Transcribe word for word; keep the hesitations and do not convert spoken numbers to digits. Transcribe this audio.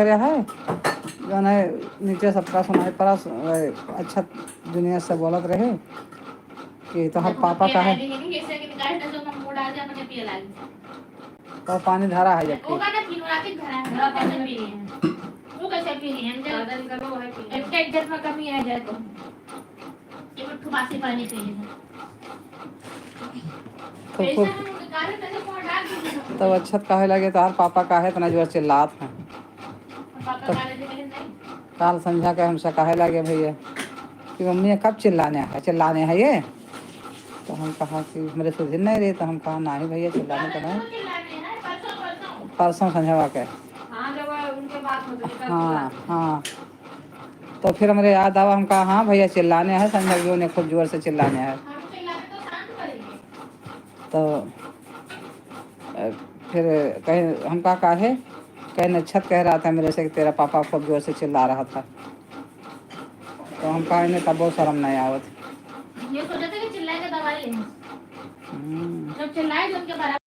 करे है, जौन है नीचे सबका सुनाई पड़ा, सु-, अच्छा दुनिया से बोलत रहे कि तोहर पापा का है। जैसे कि निकाल दे, जो हम मूड आ जाए, अपने पिए लागी। तो पानी धरा है जबकि। ओका ना पीनो, रात के धरा है, ओका कैसे पी लिए हैं? वो कैसे पी लिए हैं? जब एक, एक जन्म कमी आ जाए तो। ये मिट्ठू बासी पानी पी ली है। तो ऐसे खूब हम निकाले, तैसे कौन डाल दीजिए? तब अच्छत कहे लगे, "तोहार पापा काहे इतना जोर चिल्लात हैं?" पापा तो काले से कहे, "नहीं।" काल संझा के हमसे कहे लगे भैया कि, "मम्मी, कब चिल्लाने है, चिल्लाने है ये?" तो हम कहा कि हमरे सुधिन नहीं रहे, तो हम कहा, "नहीं भैया, चिल्लाने तो नहीं।" चिल्लाने हैं, परसों, परसों। परसों संझवा के। हाँ, जब उनके बात होती है, तब हाँ, चिल्लाते हैं। हाँ। तो फिर हमरे याद आवा, हम कहा, "हाँ भैया, चिल्लाने हैं, संझा जो ने खूब जोर से चिल्लाने हैं।" हम चिल्लाते तो शांत करेंगे। तो, अ, फिर कहे, हम कहा, "काहे?" कहे, "नक्षत कह रहा था मेरे से कि तेरा पापा खूब जोर से चिल्ला रहा था।" तो हम कहा, "इन्हें तब बहुत शर्म नहीं आवत।" ये सोचा था कि चिल्लाए के दवाई लेंगे। हम्म। जब चिल्लाए तो उनके बराबर